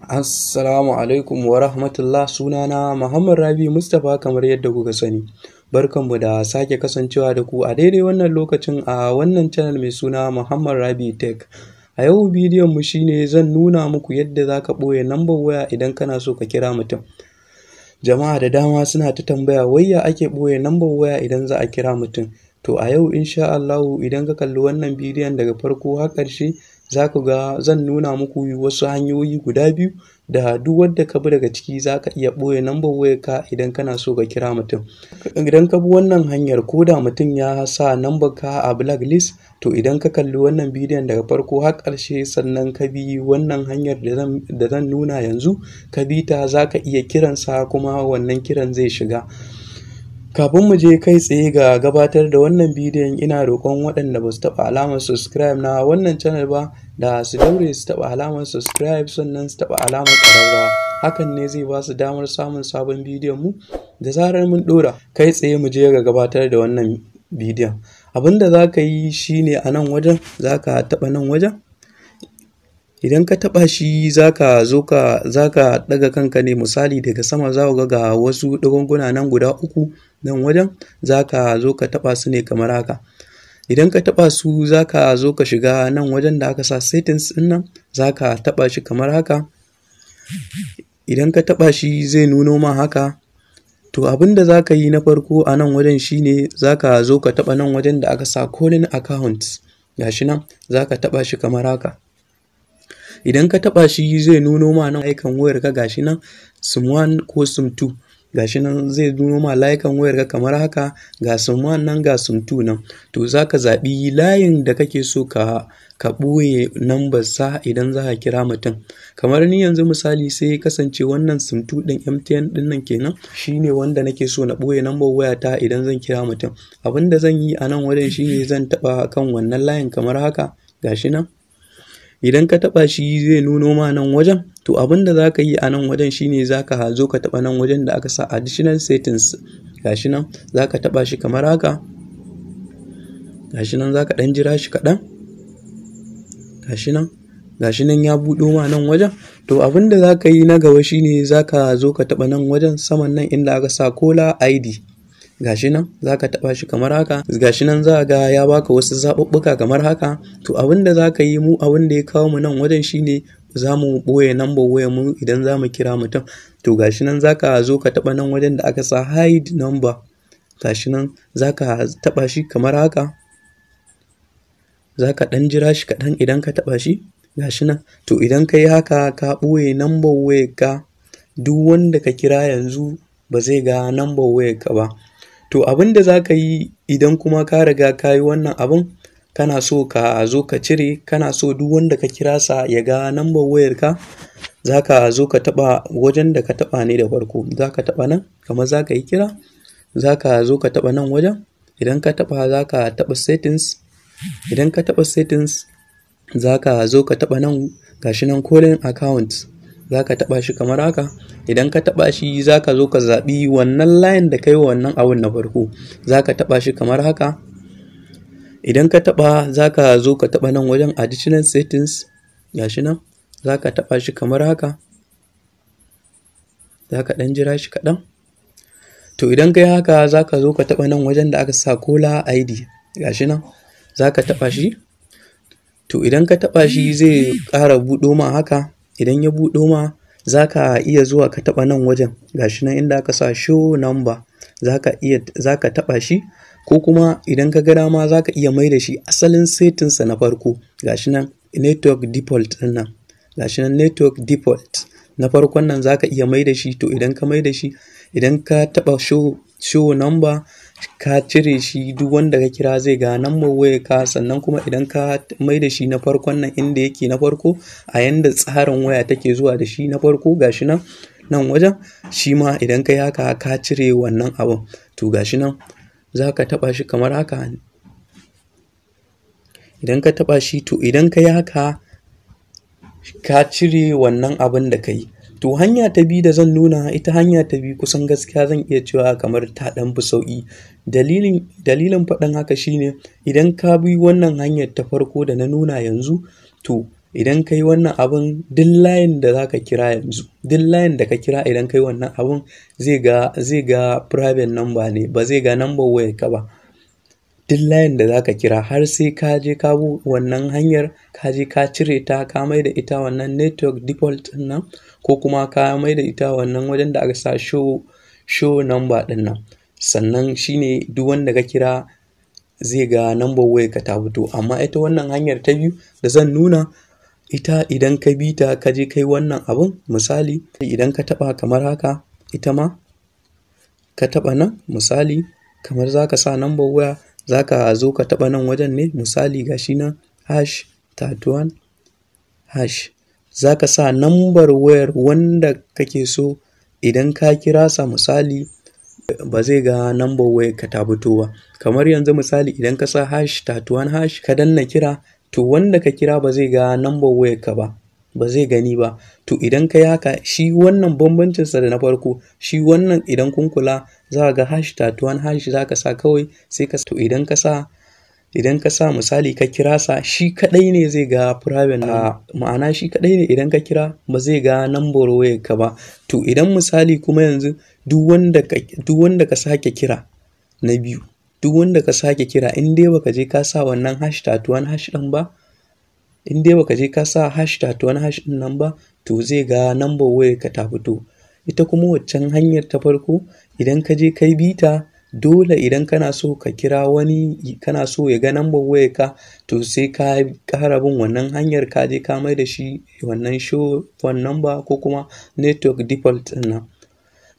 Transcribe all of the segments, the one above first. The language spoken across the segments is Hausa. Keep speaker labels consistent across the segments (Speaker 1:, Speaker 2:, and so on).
Speaker 1: Assalamu alaikum wa rahmatullah. Sunana Muhammad Rabi Mustapha, kamar yadda kuka sani. Barkanmu da sake kasancewa da ku a daidai wannan lokacin a wannan channel mai suna Muhammad Rabi Tech. A yau bidiyon mu shine zan nuna muku yadda za ka ɓoye number waya idan kana so ka kira mutum. Jama'a da dama suna ta tambaya, wai ya ake ɓoye number waya idan za a kira mutum? To, a yau insha Allahu, idan ka kalli wannan bidiyon daga farko har ƙarshe, za ku ga zan nuna muku wasu hanyoyi guda biyu da duk wadda ka bi daga ciki za ka iya ɓoye number wayarka idan kana so ka kira mutum. Idan ka bi wannan hanyar, ko da mutum ya sa number ka a blacklist, to idan ka kalli wannan bidiyon daga farko har ƙarshe, sannan ka bi wannan hanyar da zan nuna yanzu, ka bi ta, za ka iya kiransa kuma wannan kiran zai shiga. Kafin mu je kai tsaye ga gabatar da wannan bidiyon, ina roƙon waɗanda ba su taɓa alamar subscribe na wannan channel ba da su daure su taɓa alamar subscribe, sannan su taɓa alamar ƙararrawa. Hakan ne zai ba su damar samun sabon bidiyon mu da zarar mun ɗora. Kai tsaye mu je ga gabatar da wannan bidiyon. Abin da za ka yi shine, a nan wajen za ka taɓa nan wajen. Idan ka taɓa shi, za ka zo ka za ka ɗaga kanka ne. Misali, daga sama za ku ga wasu ɗigunguna nan guda uku nan wajen, za ka zo ka taɓa su ne kamar haka. Idan ka taɓa su, za ka zo ka shiga nan wajen da aka sa settings ɗin nan, za ka taɓa shi kamar haka. Idan ka taɓa shi, zai nuno ma haka. To, abin da za ka yi na farko a nan wajen shine za ka zo ka taɓa nan wajen da aka sa calling account. Gashi nan, za ka taɓa shi kamar haka. Idan ka taɓa shi, zai nuno ma nan layukan wayarka. Gashi nan, SIM 1 ko SIM 2. Gashi nan, zai nuno ma layukan wayarka kamar haka: ga SIM 1 nan, ga SIM 2 nan. To, za ka zaɓi layin da kake so ka ɓoye number sa idan za ka kira mutum. Kamar ni yanzu misali, sai kasance wannan SIM 2 ɗin, MTN ɗin nan kenan, shine wanda nake so na ɓoye number wayata idan zan kira mutum. Abin da zan yi a nan wajen shine zan taɓa kan wannan layin kamar haka. Gashi nan. Idan ka taɓa shi, zai nuno ma nan wajen. To, abin da za ka yi a nan wajen shine za ka zo ka taɓa nan wajen da aka sa additional settings. Gashi nan, za ka taɓa shi kamar haka. Gashi nan, za ka ɗan jira shi kaɗan. Gashi nan. Gashi nan, ya buɗo ma nan wajen. To, abin da za ka yi na gaba shine za ka zo ka taɓa nan wajen saman nan inda aka sa caller ID. Gashi nan, za ka taɓa shi kamar haka. Gashi nan, za ga ya baka wasu zaɓuɓɓuka kamar haka. To, abin da za ka yi, mu abin da ya kawo mu nan wajen shine za mu ɓoye number wayar mu idan za mu kira mutum. To, gashi nan, za ka zo ka taɓa nan wajen da aka sa hide number. Gashi nan, za ka taɓa shi kamar haka. Za ka ɗan jira shi kaɗan idan ka taɓa shi. Gashi nan. To, idan ka yi haka, ka ɓoye number wayarka, duk wanda ka kira yanzu ba zai ga number wayarka ba. To, abin da za ka yi idan kuma ka riga ka yi wannan abun, kana so ka zo ka cire, kana so duk wanda ka kira sa ya ga number wayarka, za ka zo ka taɓa wajen da ka taɓa ne da farko. Za ka taɓa nan kamar za ka yi kira. Za ka zo ka taɓa nan wajen. Idan ka taɓa, za ka taɓa settings. Idan ka taɓa settings, za ka zo ka taɓa nan, gashi nan, calling account. Za ka taɓa shi kamar haka. Idan ka taɓa shi, za ka zo ka zaɓi wannan layin da ka yi wa wannan abun na farko. Za ka taɓa shi kamar haka. Idan ka taɓa, za ka zo ka taɓa nan wajen additional settings. Gashi nan, za ka taɓa shi kamar haka. Za ka ɗan jira shi kaɗan. To, idan ka yi haka, za ka zo ka taɓa nan wajen da aka sa caller ID. Gashi nan, za ka taɓa shi. To, idan ka taɓa shi, zai ƙara buɗo ma haka. Idan ya buɗo ma, za ka iya zuwa ka taɓa nan wajen. Gashi nan, inda aka sa show number. Za ka iya, za ka taɓa shi, ko kuma idan ka ga dama, za ka iya mai da shi asalin setting sa na farko. Gashi nan, network default ɗin nan. Gashi nan, network default na farkon nan, za ka iya mai da shi. To, idan ka mai da shi, idan ka taɓa show number, ka cire shi, duk wanda ka kira zai ga number wayarka. Sannan kuma idan ka mai da shi na farkon nan inda yake na farko, a yanda tsarin waya take zuwa da shi na farko, gashi nan, nan wajen, shi ma idan ka yi haka, ka cire wannan abun. To, gashi nan, za ka taɓa shi kamar haka. Idan ka taɓa shi, to idan ka yi haka, ka cire wannan abun da ka yi. To, hanya ta biyu da zan nuna, ita hanya ta biyu kusan gaskiya zan iya cewa kamar ta ɗan fi sauƙi. Dalilin faɗin haka shine, idan ka bi wannan hanyar ta farko da na nuna yanzu, to Idan ka yi wannan abun, duk layin da za ka kira yanzu, duk layin da ka kira idan ka yi wannan abun zai ga private number ne, ba zai ga number wayarka ba. Duk layin da za ka kira har sai ka je ka bi wannan hanyar, ka je ka cire ta, ka mai da ita wannan network default ɗin nan, ko kuma ka mai da ita wannan wajen da aka sa show number ɗin nan. Sannan shine duk wanda ka kira zai ga number wayarka ta fito. Amma ita wannan hanyar ta biyu da zan nuna ita, idan ka bi ta ka je kai wannan abun, misali idan ka taɓa kamar haka, ita ma ka taɓa nan, misali kamar za ka sa number waya, za ka zo ka taɓa nan wajen ne. Misali gashi nan #31#, za ka sa number wayar wanda kake so idan ka kira sa, misali ba zai ga number wayar ka ta fito ba. Kamar yanzu misali idan ka sa #31# ka danna kira, to wanda ka kira ba zai ga number wayar ka ba, ba zai gani ba. To idan ka yi haka, shi wannan bambancinsa da na farko, shi wannan idan kun kula za ga #31# za ka sa kawai sai ka, to idan ka sa misali ka kira sa, shi kaɗai ne zai ga private, ma'ana shi kaɗai ne idan ka kira ba zai ga number wayar ka ba. To idan misali kuma yanzu duk wanda ka sake kira na biyu, duk wanda ka sake kira in dai baka je ka sa wannan #31# ɗin ba, in dai baka je ka sa #31# ɗin nan ba, to zai ga number wayar ka ta fito. Ita kuma waccan hanyar ta farko, idan ka je kai bita, dole idan kana so ka kira wani, kana so ya ga number wayar ka, to sai ka ƙara bin wannan hanyar, ka je ka mai da shi wannan show phone number ko kuma network default ɗin nan.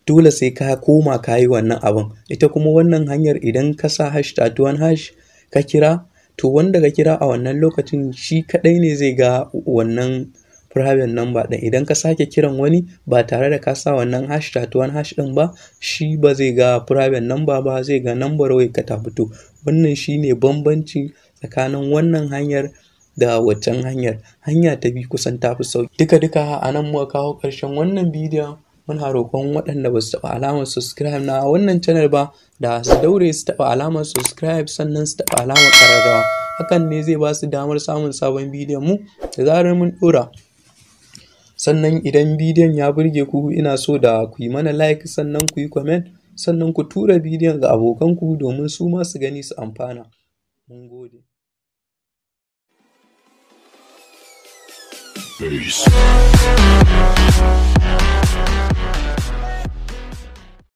Speaker 1: Dole sai ka koma ka yi wannan abun. Ita kuma wannan hanyar, idan ka sa #31# ka kira, to wanda ka kira a wannan lokacin shi kaɗai ne zai ga wannan private number ɗin. Idan ka sake kiran wani ba tare da ka sa wannan #31# ɗin ba, shi ba zai ga private number ba, zai ga number wayar ka ta fito. Wannan shine bambanci tsakanin wannan hanyar da waccan hanyar. Hanya ta biyu kusan ta fi sauƙi. Duka duka a nan muka kawo ƙarshen wannan bidiyon. Muna roƙon waɗanda ba su taɓa alamar subscribe na wannan channel ba da su daure su taɓa alamar subscribe, sannan su taɓa alamar ƙararrawa. Hakan ne zai ba su damar samun sabon bidiyon mu da zarar mun ɗora. Sannan idan bidiyon ya burge ku, ina so da ku yi mana like, sannan ku yi comment, sannan ku tura bidiyon ga abokanku domin su ma su gani su amfana. Mun gode.
Speaker 2: Peace.